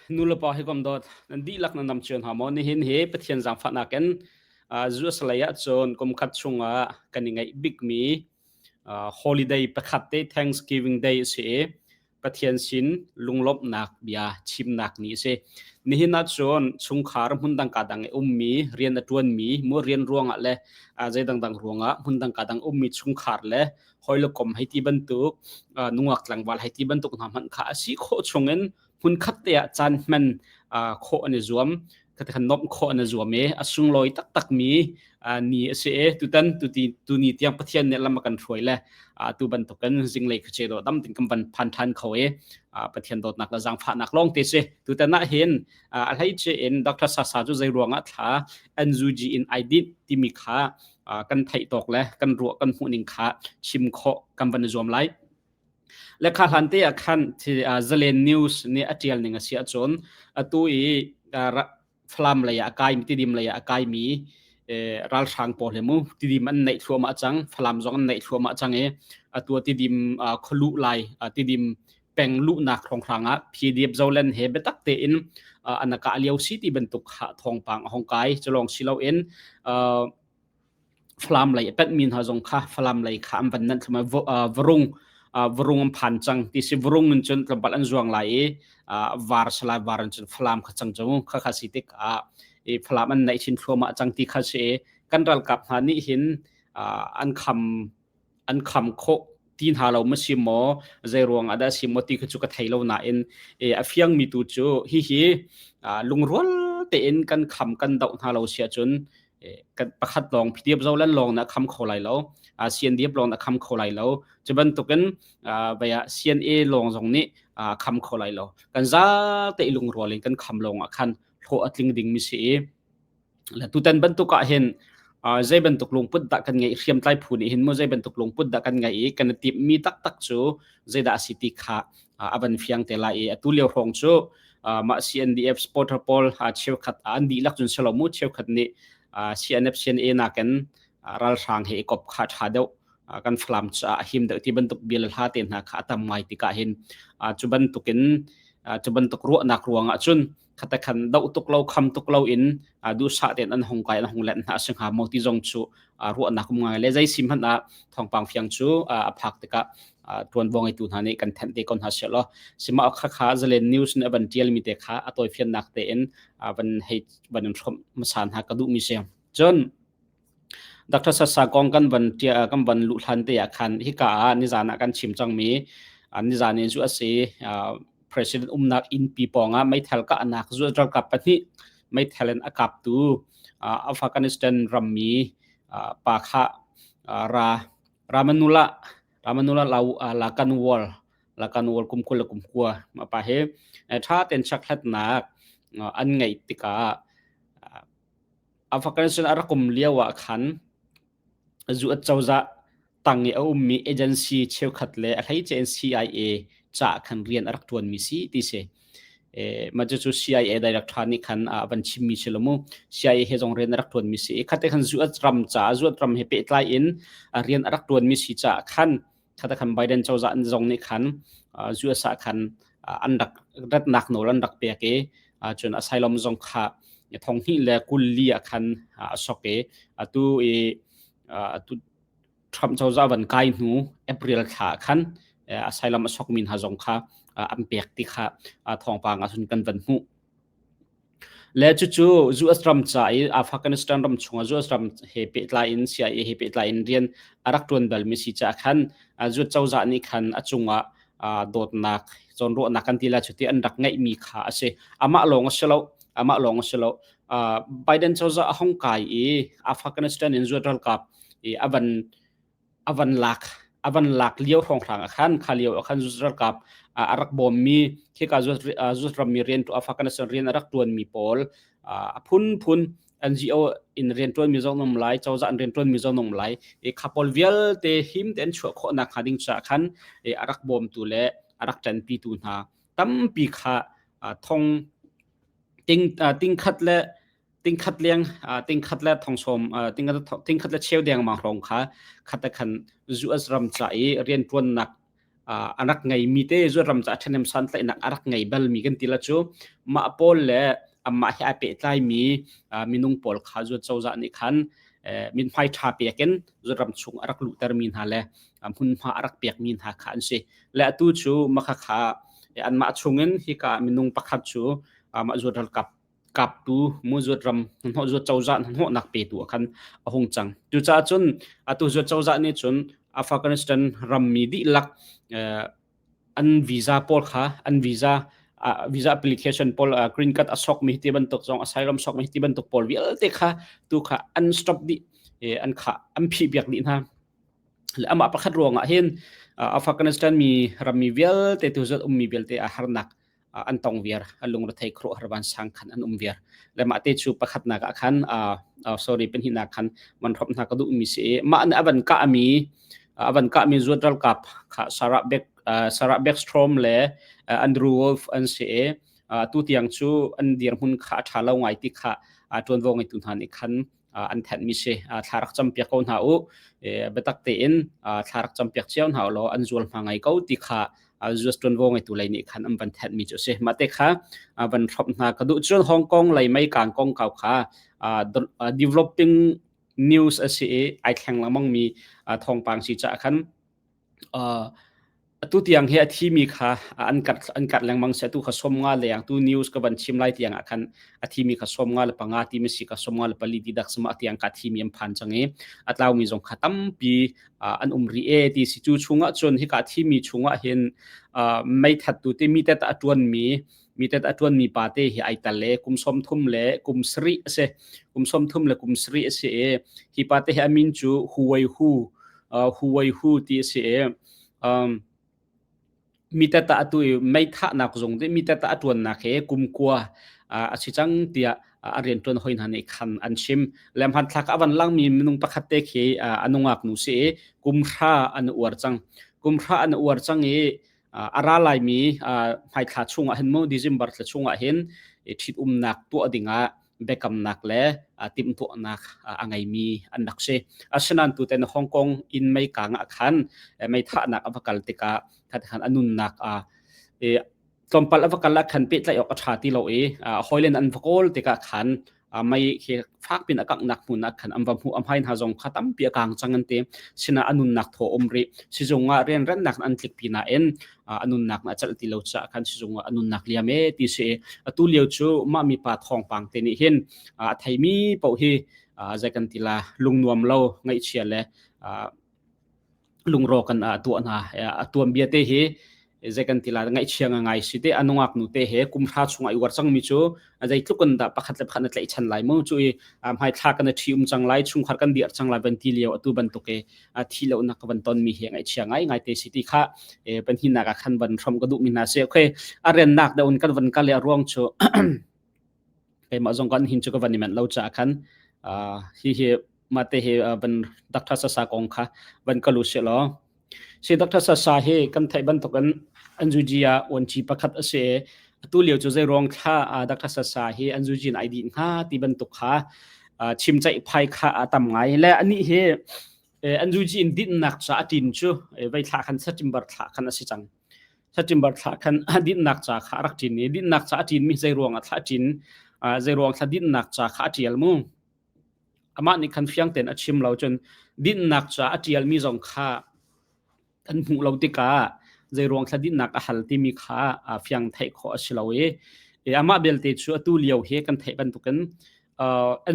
Nulepa hi kom dawt nan dihlak nan dam cio hna maw? Nihin hi Pathian zaangfahnak in US lei ah cun kum khat chungah kan i ngeih bikmi holiday pakhat te Thanksgiving Day a si i Pathian sin lunglawmhnak bia chimnak ni a si. Nihin ah cun chungkhar hmun dang ka dang i ummi rian a ṭuanmi mu rian ruangah le zei dangdang ruangah hmun dang ka dang ummi chungkhar le hawi le kom hei ti bantuk nungak tlangval hei ti bantuk hna hmanh kha a si khawh chungin hmunkhat te ah caan hman khawh an i zuam kha khan nomh khawh an i zuam i a sunglawi taktak mi ni a si i tutan tuti tuni tiang Pathian nih lam a kan hruai le tu bantukin zinglei khuache dawh dam tin kan van phan than kho i Pathian dawtnak le zaangfahnak lawng te si tutan ah hin a hleice in Dr. Sasa cu zei ruangah thla NUG in ai dinh timi kha kan theih tawk le kan ruah kan hmuh ning kha chim khawh kan van i zuam lai. Le kha hlan te ah khan Zalen News nih a ṭial ning a si ahcun atu i Falam lei ah a kaimi Tidim lei ah a kaimi ralhrang pawl hi mu Tidim an naih thluahmah cang Falam zong an naih thluahmah cang i atu Tidim khualuh lai Tidim peng luhnak hrawnghrang ah PDF Zoland he biatak tein an kah lio si ti bantuk kha thawngpang a hong kai cu lawng si loin Falam lei a penhmi hna zong kha Falam lei kha an van nanh thluahmah Varung Varung an phan cang ti si Varung in cun tlawmpal an zuang lai i var salai var in cun Falam kha cang cu kha kha si tik ah i Falam an naih chin thluahmah cang ti kha si i kan ralkap hna nih hin an kham an kham khawh ti hna lo ma si maw zei ruang ah dah si maw ti kha cu ka thei lo nain a fiangmi tu cu hihi lungrual tein kan kham kan doh hna lo si ahcun kan pakhat lawng PDF zo lan lawng na kham kho lai lo CNDF lawng na kham kho lai lo cu bantukin vaya CNA lawng zong nih kham kho lai lo kan za te lungrual in kan kham lawng ah khan hlawh a tling ding mi si i Le tutan bantuk ah hin zei bantuk lungput dah kan ngeih hriamtlai phu nih hin mu zei bantuk lungput dah kan ngeih i kan i timhmi taktak cu zeidah a si ti kha a van fiang te lai i atu lio hrawng cu mah CNDF supporter pawl cheukhat an dihlak cun si lo mu cheukhat nih CNF CNA nakin ralhrang he i kop kha ṭha deuh kan Falam caah a him deuh ti bantuk bia le hla te hna kha a tam ngai tikah hin cu bantukin cu bantuk ruahnak ruangah cun khata khan doh tuk lo kham tuk lo in duhsah tein an hong kai an hong let hna a si hnga maw ti zong cu ruahnak um ngai le zei sim hmanh ah thawngpang fiang cu a phak tikah tuanvo ngeitu hna nih kan thenh te kon hna sia law sima kha kha zalen news nih a van tial mi te kha a tawifiannak tein van hei van in hrawmh hmasa hna ka duh mi si cun Dr. Sasa kong kan van tia kan van luh hlan te ah khan hika ah nizan ah kan chim cangmi nizan in zu a si president umnak innpi pawng ah meithal kahnak zu ralkap pahnih meithal in a kaptu Afghanistan rammi pa kha ra Ramanullah Ramanullah Lakanwal Lakanwal kum 20 le kum 9 mah pa hi tha ten chakhlatnak an ngeih tikah Afghanistan a rak um lio ah khan US cozah tang i a ummi agency cheukhat le a hleice in CIA caah khan rian a rak ṭuanmi si ti si. E, mah cucu CIA director nih khan a van chimmi si lo mu. CIA he zong rian a rak ṭuanmi si i khate khan US ram caah US ram he pehtlai in rian a rak ṭuanmi si caah khan khata khan Biden cozah zong nih khan US ah khan an rak ratnak nawl an rak pek i cun asylum zong kha thong hnih le 20 ah khan a sok i atu i atu Trump cozah van kai hnu April thla khan asylum a sokmi hna zong kha an pek ti kha thawngpang ah cun kan van hmuh. Le cucu US ram ca i Afghanistan ram chungah US ram he pehtlai in CIA he pehtlai in rian a rak ṭuan balmi si caah khan US cozah nih khan a cungah dawtnak zawnruahnak kan ti lai cu ti an rak ngeihmi kha a si. Amah lawng a si lo. Amah lawng a si lo. Biden cozah a hung kai i Afghanistan in US ralkap i a van a van lak a van lak lio hrawnghrang ah khan kha lio ah khan ralkap a rak bawmmi khika US rammi rian Afghanistan rian a rak tuanmi pawl a phunphun NGO in rian tuanmi zong um lai cozah in rian tuanmi zong um lai i kha pawl vialte him tein chuah khawhnak hnga ding caah khan a rak bawmtu le a rak ṭanpitu hna tampi kha thong ting tingkhat le tingkhat leng tingkhat le thongsawm tingkhat le cheu dengmang hrawng kha khat khan US ram ca i riantuannak a rak ngeimi te zuat ram ca ṭhahnem santlaihnak a rak ngei balmi kan ti la cu mah pawl le amah he ai pehtlaimi minung pawl kha zuat cozah nih khan mithmai ṭha pek in zuat ram chung a rak luhtermi hna le hmunhma a rak pekmi hna kha an si. Le atu cu makha kha anmah chungin hika minung pakhat cu mah zuat ralkap kaptu mu zuat ram hnawh zuat cozah hnawhnak petu ah khan a hung cang. Cucaah cun atu zuat cozah nih cun Afghanistan rammi dihlak an visa pawl kha an visa visa application pawl green card a sokmi ti bantuk zong asylum sokmi ti bantuk pawl vialte kha tu kha an stop dih an kha an phih piak dih hna. Le amah pakhat ruangah hin Afghanistan mi rammi vialte tu zat ummi vialte a harnak an tong viar an lungrethei khuaruahhar vansang khan an um viar le mah te cu pakhatnak ah khan sorry pahnihnak khan man hrom hna ka duh mi si i mah nih avan kah mi avan kah mi zuat ralkap kha Sarah Beck Sarah Beckstrom le Andrew Wolf an si i tu tiang cu an dirhmun kha a ṭha lo ngai ti kha ṭuanvo ngeitu hna nih khan an thenhmi si. Thla rak campiak ko hna u. Biatak tein thla rak campiak cio hna u law an zual hma ngai ko ti kha US ṭuanvo ngeitu lei nih khan an van thenhmi cu a si. Mah te kha van hrawmh hna ka duh. Cun Hong Kong lei mei kaan kongkau kha developing news a si i ai thleng lengmangmi thawngpang si caah khan Atu tiang hi a thimi kha an karh lengmang si. Atu kha 50 leng tu news ka van chim lai tiang ah khan a thimi kha 55 timi si ka 54 ti dak sama tiang ka thimi an phan cang i a tlaumi zong kha tampi an um rih e ti si. Cu chungah cun hika thimi chungah hin meithattu te mitet a ṭuanmi mitet a ṭuanmi pa te hi ai tal e kum 30 le kum sarih a si. Kum 30 le kum sarih a si i hi pa te hi a min cu Huwei Hu Huwei Hu ti a si i Mitat ah atu i meithahnak zung dih mitat ah a ṭuannak hi kum kua a si cang tiah a rianṭuan hoi hna nih khan an chim. Le hmanthlak a van langmi minung pakhat te khi a nungak nu si i kum hra an uar cang. Kum hra an uar cang i a ra laimi hmaithla chungah hin mu December thla chungah hin ṭhitumnak tuah dingah biakamnak le timhtuahnak a ngeimi an rak si. Asinain tuten Hong Kong inn mei kaang ah khan mei thahnak a va kal tikah khan a nunnak tlawmpal a va kal ah khan pehtlaih awk a ṭha ti lo i hawilen an va kawl tikah khan mei khi fak pin a kanghnak hmun ah khan an va hmuh a hmai hna zong kha tampi a kaang cang an ti sinah a nunnak thaw um rih sizung ah rianrennak an tlik pi nain a nunnak na celh ti lo caah khan sizung ah a nunnak liam e ti si atu lio cu mah mipa thawngpang te nih hin a theimi paoh hi zei kan ti la lungnuam lo ngaihchia le lungrawk kan tuah hna a tuan bia te hi zei kan ti la ngaihchia ngai si te anungak nu te he kum hra chung ai war cang mi cu zeitluk in dah pakhat le pakhat na tlaihchan lai mu cu i hmaithla kan ṭhi um cang lai chungkhar kan dir cang lai van ti lio atu bantuk i thi lo nak ka van ton mi hi ngaihchia ngai ngai te si ti kha panhinak ah khan van hrom ka duh mi hna si okay a rennak da un kan van kal le ruang chu keimah zong kan hin chu ka van i manh lo cha khan hi hi mate hi van Dr. Sasa kong kha van kalu se law Si Dr. Sasa hi kan theih bantukin Anzuji ah uanci pakhat a si i atu lio cu zeiruang thla Dr. Sasa hi Anzuji in ai dih hnga ti bantuk kha chimceih phai kha a tam ngai. Le anih hi Anzuji in dinhnak ca a ṭin cu vei thla khan September thla khan a si cang. September thla khan dinhnak ca kha a rak ṭin i dinhnak ca a ṭinmi zeiruang ah thla a ṭin zeiruang thla dinhnak ca kha a ṭial mu. Amah nih khan fiang tein a chim lo cun dinnak ca a ṭialmi zong kha kan hmuh lo tikah zeiruang thla dinnak a hal timi kha fiang theih khawh a si lo i amah belte cu atu lio hi kan theih bantukin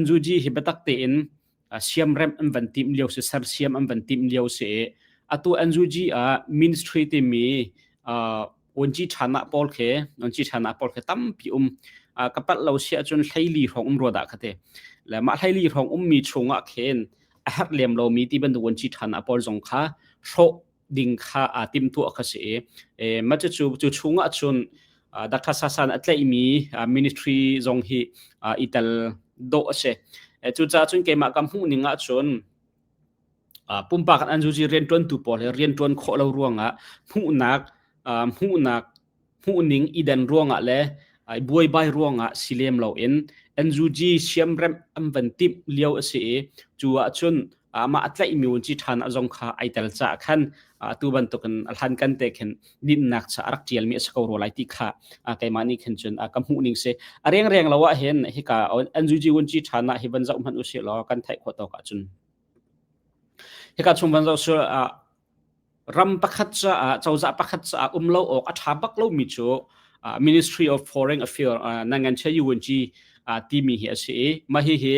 NUG hi biatak tein siamremh an van timh lio si sersiam an van timh lio si i atu NUG ah ministry timi Unci ṭhan pawl khi unci ṭhan pawl khi tampi um ka palh lo si ahcun hleili hrawng um rua dah ka ti. Le mah hleili hrawng ummi chungah khin a herh lem lomi ti bantuk unci ṭhan pawl zong kha hrawh ding kha aa timhtuah kha si i mah cucu cu chungah cun Dr. Sasan a tlaihmi ministry zong hi i tel dawh a si. Cucaah cun keimah ka hmuh ning ahcun Pumpak an zuzi rianṭuantu pawl he rianṭuan khawh lo ruangah hmuhnak hmuhnak hmuhning i dan ruangah le buaibai ruangah si lem loin NUG siamremh an van timh lio a si i cu ahcun amah a tlaihmi vun ci ṭhan ah zong kha ai tel caah khan Atu bantukin a hlan kan te khin dinnak cha a rak ṭialmi a si ko rua lai ti kha keimah nih khin cun ka hmuh ning si. A rengreng lo ah hin hika NUG Wunci ṭhan ah hi van zoh hmanh usih law kan theih khawh tawk ahcun hika chung van zoh sur ram pakhat caah cozah pakhat caah um lo awk a ṭha bak lomi cu Ministry of Foreign Affairs nangan che UNG timi hi a si i mah hihi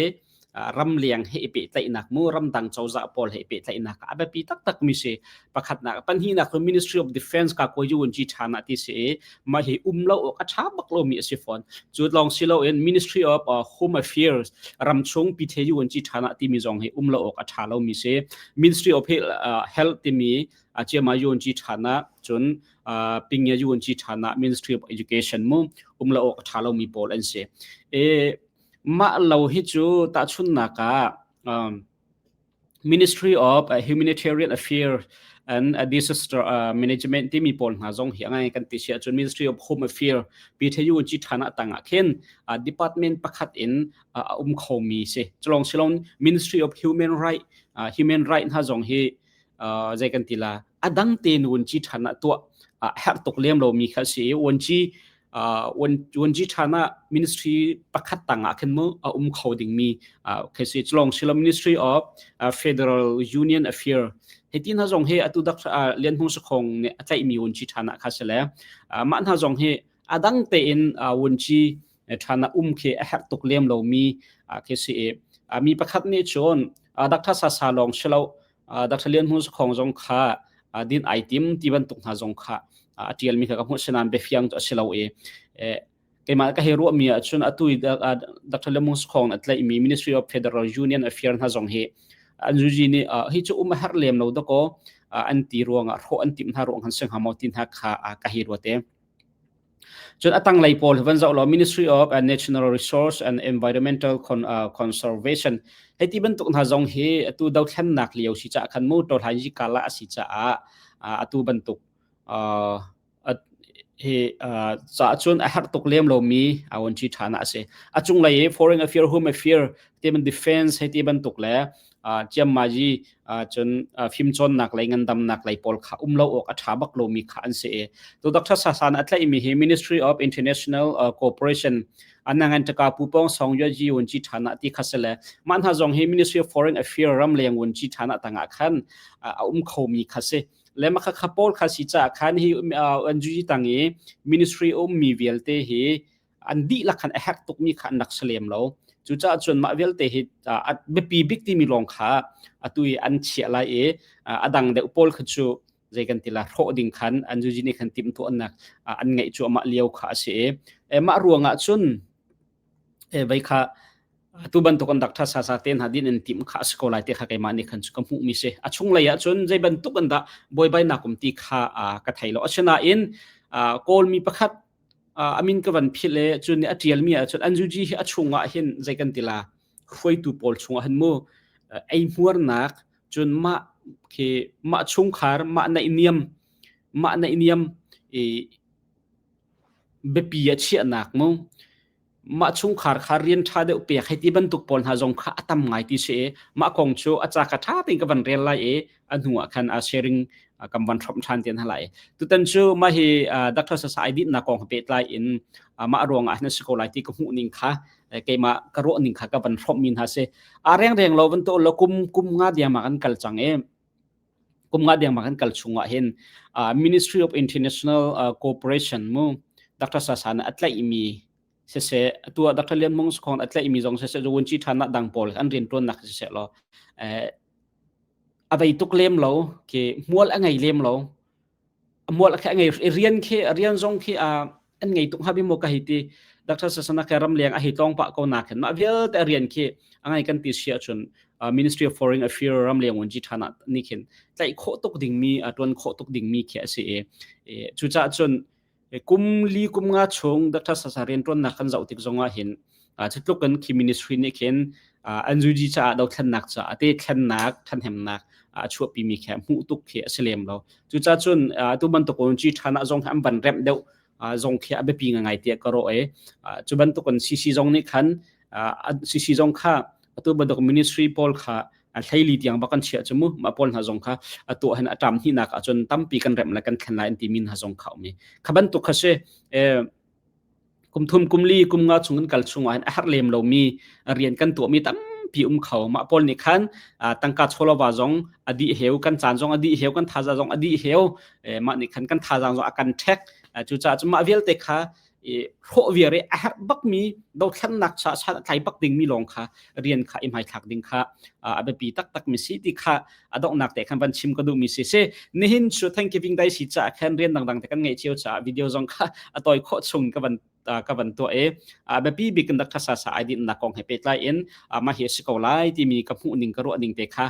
ramleng he i pehtlaihnak mu ramdang cozah pawl he i pehtlaihnak a biapi taktak mi si. Pakhatnak pahnihnak cu Ministry of Defense ka ko UNG ṭhan ah ti si i mah hi um lo awk a ṭha bak lomi a si fawn. Cu lawng si loin Ministry of Home Affairs ramchung PTU UNG ṭhan ah timi zong hi um lo awk a ṭha lomi si. Ministry of Health timi Chiama UNG ṭhan ah cun Pingya UNG ṭhan ah Ministry of Education mu um lo awk a ṭha lomi pawl an si. E Mah lo hi cu tahchunhnak ah Ministry of Humanitarian Affairs and Disaster Management timi pawl hna zong hi a ngai kan ti si ahcun Ministry of Home Affairs PTU ci ṭhan ah tang ah khin department pakhat in a um khomi si. Culong silon Ministry of Human Right Human Right hna zong hi zei kan ti la a dang te nun ci ṭhan ah tuah herh tuk lem lomi kha si i uanci uanci ṭhan ah ministry pakhat tang ah khin mu a um kho dingmi khi si. Culong silo Ministry of Federal Union Affair hei ti hna zong hi atu dak Lian Hmung Sakhong nih a tlaihmi uanci ṭhan ah kha si le mah hna zong hi a dang tein uanci ṭhan ah um khi a herh tuk lem lomi khi si i mi pakhat nih cun Dr. Sasa lawng silo Dr. Lian Hmung Sakhong zong kha din ai tim ti bantuk hna zong kha a ṭialmi kha ka hmuh. Sinain biafiang cu a si lo i keimah ka hei ruahmi ahcun atu i Dr. Lian Hmung Sakhong a tlaihmi Ministry of Federal Union Affairs hna zong hi an zuzi nih hi cu um a herh lem lo dakaw an ti ruangah hrawh an timh hna ruang han si hnga maw ti hna kha ka hei ruat e. Cun a tanglei pawl hi van zoh law Ministry of National Resource and Environmental Conservation hei ti bantuk hna zong hi atu dothlennak lio si caah khan mu tawhlai kala a si caah atu bantuk hi caah cun a herh tuk lem lomi awanci ṭha na a si. A cunglei i Foreign Affair, Home Affair, ti defense hei ti bantuk le ciammaji cun fimcawnnak lei ngandamnak lei pawl kha um lo awk a ṭha bak lomi kha an si i tu Dr. Sasan a tlaihmi hi Ministry of International Cooperation anangan taka pupong song yue ji wun chi thana ti kha sele mah hna zong hi Ministry of Foreign Affairs ramleng wun chi thana tangah khan a um khomi kha si le makha kha pawl kha si cha khan hi an ju tang i ministry ummi vialte hi an dihlak khan a herh tukmi kha an rak si lem lo. Cucaah cun mah vialte hi a biapi bik timi lawng kha atu i an chiah lai i a dang deuh pawl kha cu zei kan ti la hrawh ding khan an zuzi nih khan timhtuahnak an ngeih cu amah lio kha a si i mah ruangah cun vei kha atu bantuk an dak tha sa sa te hna din in tim kha a si ko lai te kha keimah nih khan cu ka hmuh mi si. A chung lei ah cun zei bantuk an dah buaibai nak um ti kha ka thei lo. Asinain Kawlmi pakhat a min ka van philh i cun a ṭialmi ahcun an zuji hi a chungah hin zei kan ti la hruaitu pawl chungah hin mu eihmuarnak cun mah khi mah chungkhar mah naihniam mah naihniam i biapi a chiahnak mu mah chungkhar kha rian ṭha deuh pek hei ti bantuk pawl hna zong kha a tam ngai ti si i mah kong cu a ca ka ṭha tein ka van rel lai i a hnu ah khan a sharing kan van hrawmh ṭhan te hna lai. Tutan cu mah hi Dr. Sasa ai dinhnak kong he pehtlai in mah ruang ah hin a si ko lai ti ka hmuh ning kha keimah ka ruah ning kha ka van hrawmh mi hna si. A rengreng lo van to lo kum kum nga diam ah kan kal cang i kum nga dengmang kan kal chungah hin Ministry of International Cooperation mu Dr. Sasa nih a tlaihmi siseh atu ah Dr. Lian Mung Sakhong a tlaihmi zong siseh Wunci ṭhan dang pawl an rianṭuannak siseh law a vei tuk lem lo khi hmual a ngei lem lo mual khi a ngei rian khi rian zong khi an ngei tuk hnga maw ka hei ti. Dr. Sasana khe ramleng a hei tlawng pah ko na khin mah vialte rian khi a ngai kan ti si ahcun Ministry of Foreign Affairs ramleng wunci ṭhan ah nih khin tlaih khawh tuk dingmi ṭuan khawh tuk dingmi khi a si i cucaah cun kum li kum nga chung Dr. Sasa rianṭuannak kan zoh tik zongah hin cutluk in khi ministry nih khin an zuji caah dothlennak caah te thlennak ṭhahnemnak a chuahpimi khi hmuh tuk khi a si lem lo. Cucaah cun atu bantuk ci ṭhan ah zong an van remh deuh zong khi a biapi ngai tiah ka ruah i cu bantuk in CC zong nih khan CC zong kha atu bantuk ministry pawl kha. Hleili tiang bak kan chiah cu mu. Mah pawl hna zong kha a tuah hin a ṭam hnihnak ahcun tampi kan remh le kan thlen lai an timi hna zong kha um i kha bantuk kha si. Kum thum, kum li, kum nga chung kan kal chung ah hin a herh lem lomi rian kan tuahmi tampi um kho. Mah pawl nih khan tangka chawlova zong a dih heu, kan caan zong a dih heu, kan thazaang zong a dih heu. Mah nih khan kan thazaang zong a kan ṭhek. Cucaah cun mah vialte kha hrawh viar i a herh bakmi dothlennak cha san a tlai bak dingmi lawng kha rian kha i hmaithlak ding kha a biapi taktak mi si ti kha a donghnak te khan van chim ka duhmi si si. Nihin cu Thanksgiving Day si caah khan rian dangdang te kan ngeih cio caah video zong kha a tawi khawh chung ka van tuah i a biapi bik in Dr. Sasa ai dinnak kong he pehtlai in mah hi a si ko lai timi ka hmuh ning, ka ruah ning te kha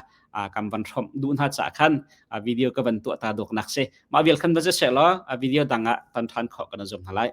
kan van hrawmh duh hna caah khan video ka van tuah ta dawknak si. Mah vial khan va se law video dang ah ton ṭhan khawh kan zum hna lai.